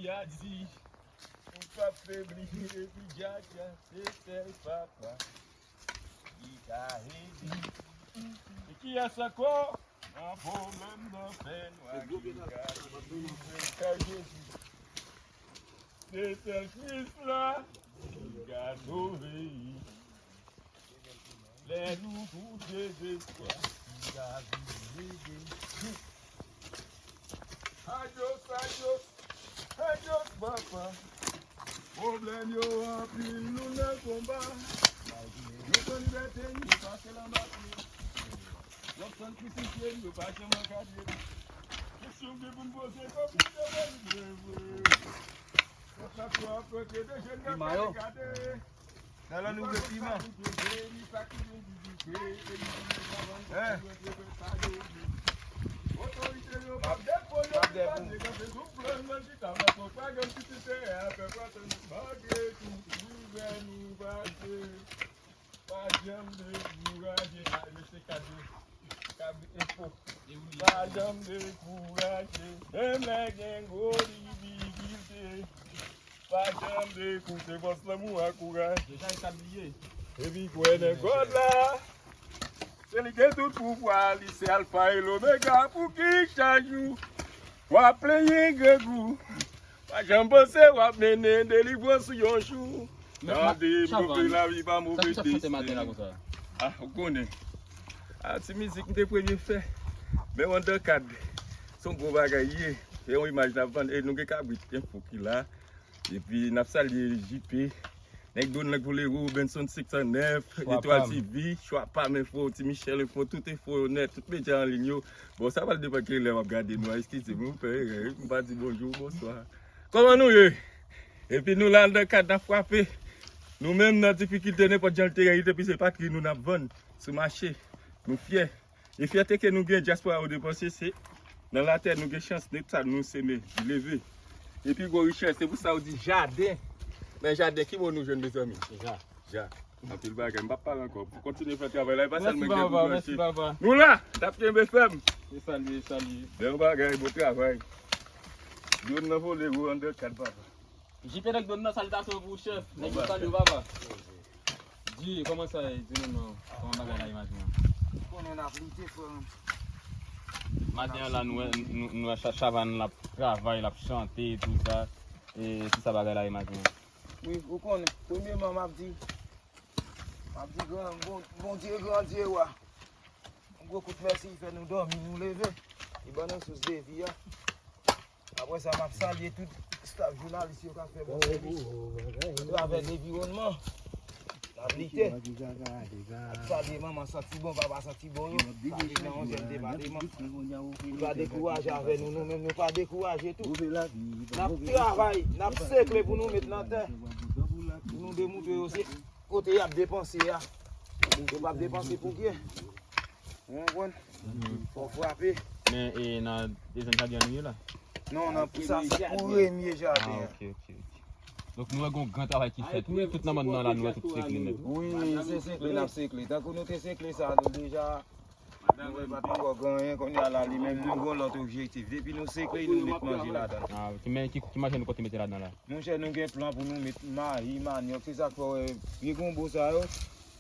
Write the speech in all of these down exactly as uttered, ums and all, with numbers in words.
Dja di, ou p ap febli, epi Dja Dja se sèl papa ki ka ede. E kiyès ankò nan pwoblèm, nan fènwa, ki ka ede? Sèl Jezi. Se sèl Kris la ki ka sove. Lè nou tou dezespwa, ki ka vin ede. Adyos, adyos, adyos, papa. Pwoblèm yo anpil, nou nan konba. Malgre nou pran libète, nou pase anba pye. W ap tann krisifye n, yo pa janm ankadre n. Kesyon m gen pou n poze, konbyen de mwa nou dwe vre? Konsa, w ap fwete de jèn k ap gade, gade. Nan la nou vle piman. Hein? Pa janm dekouraje. Ah, mesye, kado. Kado enfo. Pa janm dekouraje. Menm lè gen gwo difikilte. Pa janm dekoute fòs lanmou a kouraj. Deja, e ka bliye. Epi kwè nan God la. Se li gen tout pouvwa, li se Alfa e Lomega, pou ki chak jou w ap plenyen grangou. Pa janm panse w ap mennen delivrans ou yon jou. Tande, move lavi pa move desten. Ah, ou konnen. Ah, ti mizik m te premye fè. Men Wonder Card. Se yon gwo bagay ye. Se yon imaj n ap vann. E nou gen kabrit enfo ki la. Epi n ap salye J P. Nèg Don Lang pou Lewo, Benson senk san nèf, Etwal T V, Chwa Pam Enfo, Ti Michel Enfo, tout enfo yo nèt, tout medya an liy yo. Bon, sa pral depann kilè w ap gade nou a, eskize m, m fè erè, m pa di bonjou, bonswa. Kòman nou ye? Epi nou la anndan kad n ap frape. Nou menm nan difikilte, nenpòt jan l te ye, li te pi se patri nou n ap vann sou mache. Nou fyè. E fyète ke nou gen, dyaspora yo depanse, se nan latè nou gen chans, nèt sa nou seme, li leve. E pi gwo richès, se pou sa yo di jaden. Men jaden, ki mo nou jwenn, mezanmi? Ja. Ja. Anpil bagay, m p ap pale ankò. Kontinye fè travay la, e pa sèlman gen pou branche. Nou la, n ap kenbe fèm. E salye, e salye. Bèl bagay, bon travay. Yon nan vole, ou anndan kad, papa. J P nèg Don nan, salitasyon pou ou, chèf. Nèg yo salye w, papa. Di, kòman sa ye? Di nou non. Kòman bagay la ye maten an? Konnen n ap lite, frè m. Maten an la, nou wè, nou, nou wè Cha-, Chavannes l ap travay, l ap chante, tout sa. E, kisa bagay la ye maten an? Wi, ou konnen, premyèman, m ap di, m ap di, gran, bon, Bondye gran, Dye wa. Yon gwo kout mèsi, li fè nou dòmi, nou leve. Li ban nou sous de vi a. Apre sa, m ap salye tout staf jounalis yo k ap fè bon sèvis atravè leviwònman. N ap lite. N ap salye manman Santibon, papa Santibon yo, k ap viv nan onzyèm depatman. Yo pa dekouraje avè nou, nou menm nou pa dekouraje tou. N ap travay, n ap sekle pou nou met nan tè. Pou nou demontre yo se kote y ap depanse a. Yo p ap depanse pou byen. Ou konprann? Fò frape. Men, e, nan dezyèm jaden an nou ye la? Non, nan, sa se premye jaden an. Ah, ok, ok, ok. Donk, nou wè gon gran travay ki fèt. Wi, tout nan mòn nan la, nou wè tout sekle nèt. Wi, se sekle n ap sekle. Tankou nou te sekle sa, nou deja, nou wè pa t ankò gen anyen. Kounye a la, li menm, nou gon lòt objektif. Depi nou sekle, nou met manje ladan. Ah, ok. Men ki, ki manje nou konte mete ladan la? Monchè, nou gen plan pou nou met mayi, manyòk, se sa k fè w wè vye gonbo sa yo,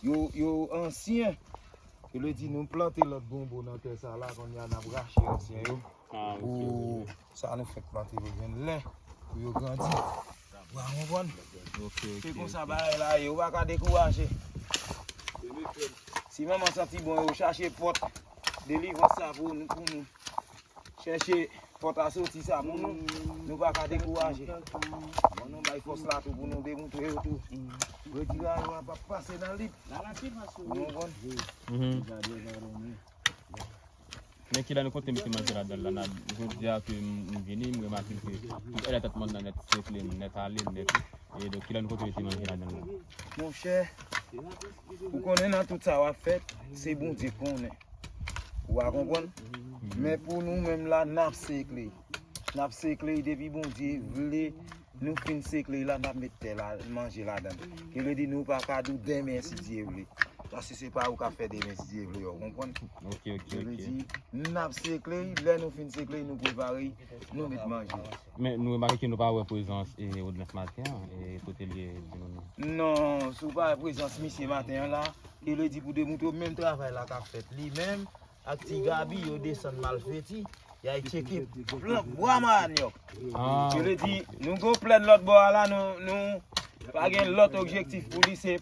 yo, yo ansyen. Yo vle di nou plante lòt gonbo nan tè sa la, kounye a n ap rache ansyen yo. Ah, ok, ok. Pou sa nou fèk plante yo jwenn lè pou yo grandi. Ou a konprann? Ok, ok, ok. Se konsa bagay la ye, ou pa ka dekouraje. Si manman Santibon yo chache pòt delivrans sa pou nou, pou nou. Chèche pòt a soti sa pou nou, nou pa ka dekouraje. Bon, nou bay fòs la tou pou nou demontre yo tou. Retire yo a p ap pase nan lit. Ou konprann? Mhm. Men kilè nou konte mete manje ladan l la? Jodi a ke m, m vini, m remake ke tout èlè tèt mòn nan nèt sekle, nèt ale, nèt. E donk, kilè nou konte mete manje ladan l la? Monchè, ou konnen nan tout sa w ap fè, se Bondye k konnen. Ou a konprann? Men pou nou menm la, n ap sekle. N ap sekle depi Bondye vle, nou fin sekle la, n ap met tè la, manje ladan l. Ki vle di nou pa ka di w demen si Dye vle. Paske se pa ou k ap fè demen si Dye vle, w konprann? Ok, ok, Yo vle ok. Di, n ap sekle, lè nou fin sekle, nou prepare, nou met manje. Men nou remake ke nou pa wè prezans e Rodolphe maten an, e kote l ye di nou non. Non, si w pa wè prezans misye maten an la, ke vle di pou demoutre w menm travay la k ap fèt li menm, ak ti Gaby yo desann Malfeti, y al tcheke plant bwa manyòk. Ah, Yo vle di, nou gon plèn lòt bò a la, nou, nou pa gen lòt objektif pou li, se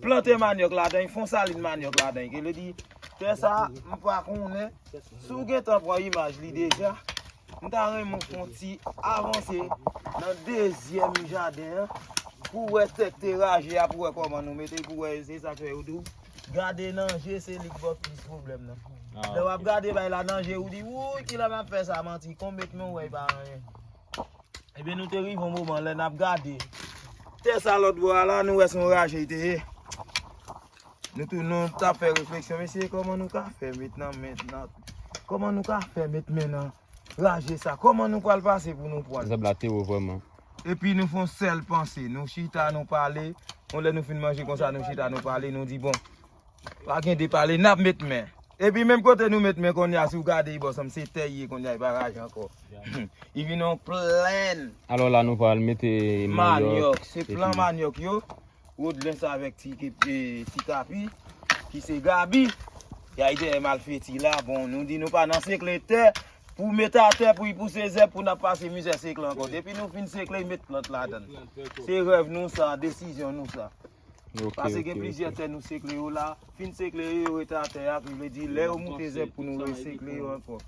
plante manyòk ladan, fon salin manyòk ladan. Yo vle di, tè sa, m pa konnen, si w gentan pran imaj li deja, m ta renmen w fè yon ti avanse nan dezyèm jaden an, pou w wè tè k te raje a, pou w wè kòman nou mete l, pou w wè se sa k fè yo di w. Gade nan je, se li k ba w plis pwoblèm nan. Lè w ap gade bay la nan je, ou di, wouy, kilè m ap fè sa, manti, konbyen men w wè pa anyen. Ebyen, nou te rive yon moman, lè n ap gade tè sa lòt bò a la, nou wè se yon raje te ye. Nou tou, nou t ap fè refleksyon, mesye, kòman nou ka fè met nan men nan, kòman nou ka fè met men nan raje sa, kòman nou pral pase pou nou pran l? Zèb la te wo vrèman. Epi nou fè yon sèl panse, nou chita, nou pale. Yon lè nou fin manje konsa, nou chita, nou pale, nou di, bon, pa gen de pale, n ap met men. Epi menm kote nou met men kounye a, si w gade, bò, sanm se tè ye kounye a, e pa raje ankò. Li vin yon plèn. Alò la, nou pral mete manyòk. Manyòk, se plan manyòk yo. Rodlens avèk ti, e, ti Kapi, ki se Gaby, y al dèyè Malfeti la. Bon, nou di nou pa nan sekle tè, pou met atè, pou y pouse zèb, pou n ap pase mizè sekle ankò. Depi nou fin sekle, y met plant ladan l. Se rèv nou sa, desizyon nou sa. Paske gen plizyè tè nou sekle yo la, fin sekle yo, yo rete atè a, ki vle di lè yo moute zèb pou nou resekle yo ankò.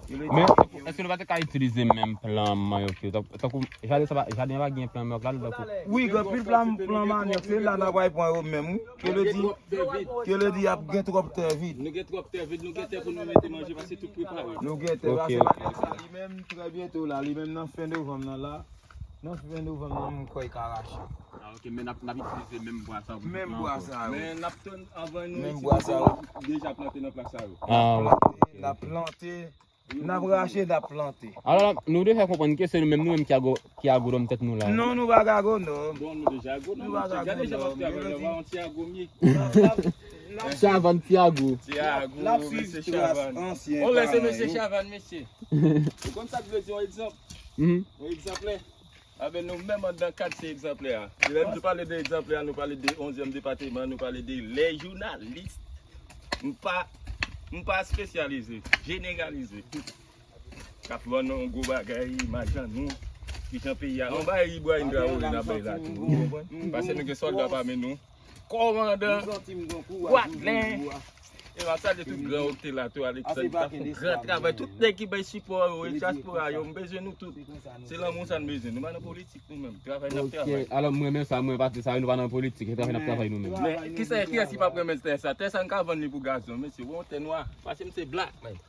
Men, èske nou pa te ka itilize menm plan manyòk yo? Tank- Tankou, jaden sa pa, jaden an pa gen plan manyòk ladan tankou. Wi, gen anpil plan, plan manyòk, se la n ap pral pran yo menm, wi. Ke vle di, ke vle di y ap gen twòp tè vid. Nou gen twòp tè vid, nou gen tè pou nou mete manje, paske tout prepare. Nou gen tè, paske manyòk sa, li menm, trè byento la, li menm nan fen novanm nan la, nan fen novanm nan, m kwè y ka rache. Ah, ok, men n ap, n ap itilize menm bwa sa yo. Menm bwa sa yo. Men n ap tann anvan nou itilize, deja plante nan plas sa yo. Ah, ok. N ap plante, n ap rache, n ap plante. Alò, nou te fè konprann ke se nou menm, nou menm ki ago-, ki agwonòm tèt nou la. Non, nou pa agwonòm. Bon, nou deja agwonòm. Nou pa agwonòm. Gade jan m ap travay la, m pa yon ti agwonòm ye. Chavann ti agwo. Ti agwo, mesye Chavann. On lè se mesye Chavann, mesye. Ou konn sa k vle di yon egzanp? Yon egzanplè. Avè nou menm anndan kad se egzanplè a. Lè nou pale de egzanplè a, nou pale de onzyèm depatman, nou pale de lè jounalis. M pa, m pa espesyalize, jeneralize. K ap vann nou yon gwo bagay, majan nou, kijan peyi a. Yon bagay Ibrahim Traoré n ap bay la tou, ou konprann? Paske nou gen sòlda pami nou. Kòmandan Wadlen. E m ap salye tout gran yo ki te la tou, Alexandre, ki ta fè yon gran travay. Tout nèg ki bay sipò yo, e dyaspora yo, m bezwen nou tout. Se lanmou sa n bezwen. Nou pa nan politik nou menm. Travay n ap travay. Alò, mwen menm sa, mwen pati sa, nou pa nan politik, se travay n ap travay nou menm. Men, kisa, kiyès ki p ap renmen tè sa? Tè sa, n ka vann li pou gazon, mesye. Wè yon tè nwa, paske m se black man.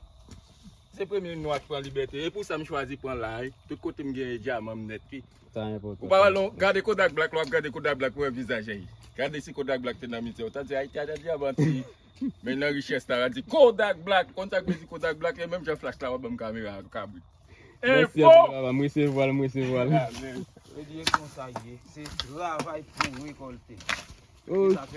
Se premye nwa k pran libète. E pou sa m chwazi pran la, wi. Tout kote m genyen dyaman m nèt, wi. Ou pa wè lè w gade Kodak Black, lè w ap gade Kodak Black, ou wè vizaj li. Gade si Kodak Black te nan mizè, ou ta di Ayiti a nan dyaman ti. Men nan richès la, w a di Kodak Black. Konn sa k vle di Kodak Black, e menm jan flash la, w ap ban m kamera a, kabrit. Enfo! M resevwa l, m resevwa l. Yo di e konsa ye, se travay pou rekòlte. Ok.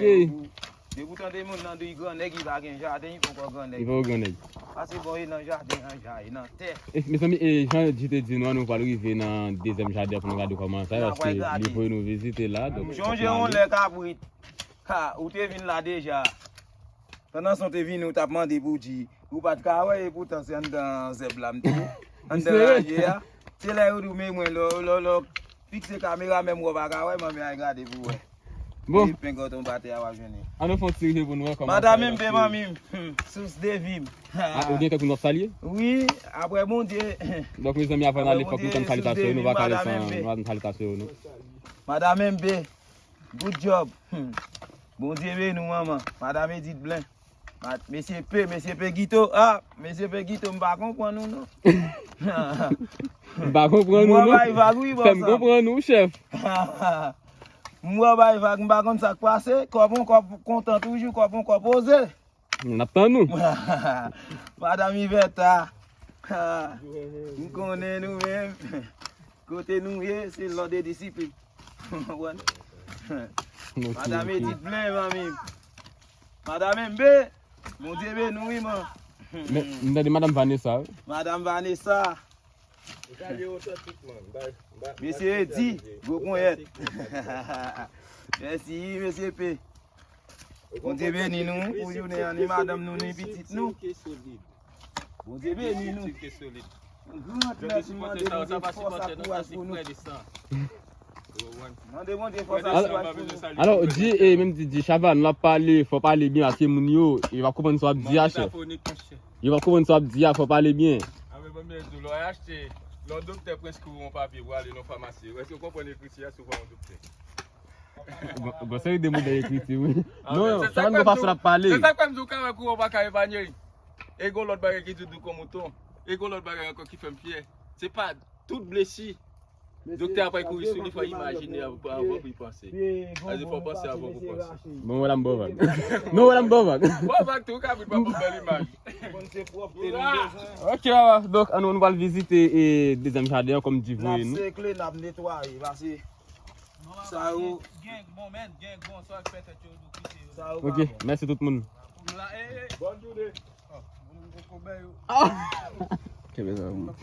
Depi w tande moun nan di l grannèg, li pa gen jaden, li poko grannèg. Li poko grannèg. Pase bò e nan jaden an, ja, e nan tè. E, mezanmi, e, jan Dji te di nou an, nou pral rive nan dezyèm jaden pou nou gade kòman sa ye, paske li voye nou vizite la, donk. M chonje yon lè kabrit. Ha, ou te vin la deja. Pandan se w te vini, ou t ap mande pou Dji. Ou pa t ka wè, e poutan se anndan zèb la m te ye. Anndan raje a. Se la yo di w, men mwen, lè, lè, lè w fikse kamera, menm wè w pa ka wè, manmi a gade pou wè. Bon. E pengòt yon batè a w ap jwenn li. Ann nou fè yon ti rive pou nou wè kòman. Madanm M P, manmi m. Hmm, sous de vi m. Ah, ou gen kèk moun w ap salye? Wi, apre Bondye. Donk, mezanmi, avan n ale, fòk nou tann salitasyon yo, nou pa ka ale san, nou pa tann salitasyon yo, non. Madanm M P. Good job. Hmm. Bondye beni w, manman. Madanm Edith Blen. Ma-, mesye P, mesye P Gito. Ah, mesye P Gito, m pa konprann ou non. M pa konprann ou non. Mwen bay vag wi, bò. Fè m konprann ou, chèf. Mwen bay vag, m pa konn sa k pase. Kòb on kòb kontan toujou, kòb on kòb poze. N ap tann ou. Madanm Iveta. M konnen nou menm. Kote nou ye, se lòd e disiplin. Ou konprann? Madanm Edith Blen, manmi. Madanm M B, Bondye beni w, wi, man. Men, m tande Madanm Vanessa, wi. Madanm Vanessa. Mesye Edi, gwo ponyèt. Mèsi, mesye P. Bondye beni nou pou jounen an, ni madanm nou, ni pitit nou. Bondye beni nou. Gran mèt, mande Bondye fòs ak kouraj pou nou. Mande Bondye fòs ak kouraj pou nou. Alò, di, e, menm di, di, Chavannes, l ap pale, fò pale byen, paske moun yo, yo p ap konprann sa w ap di a, chè. Yo p ap konprann sa w ap di a, fò pale byen. Lè w achte, lè yon doktè preskri w yon papye pou ale nan famasi, èske w konprann ekriti a si w pa yon doktè? Bon, bon, se de modèl ekriti, wi. Non, non, Chavannes gon fason l ap pale. Se sa k fè m di w ka wè kouran pa ka epanye. E gon lòt bagay ki di w dou kon mouton. E gon lòt bagay ankò ki fè m fyè. Se pa tout blesi doktè a pral kouri sou li, fò imajine avan pou l panse. Paske fò panse avan pou panse. Bon, wè la m ba w vag. Non, wè la m ba w vag. Ba w vag tou, ou ka vin pa pou bèl imaj. Bon, se pwòpte nou bezwen. Ok, papa. Donk, ann nou pral vizite e dezyèm jaden an, kòm di voye nou. N ap sekle, n ap netwaye, paske sa yo. Gen bon, men, gen bon, sa k fè tèt yo dou kite yo. Sa yo pa bon. Ok, mèsi tout moun. Bòn jounen. Kenbe sa pou mwen.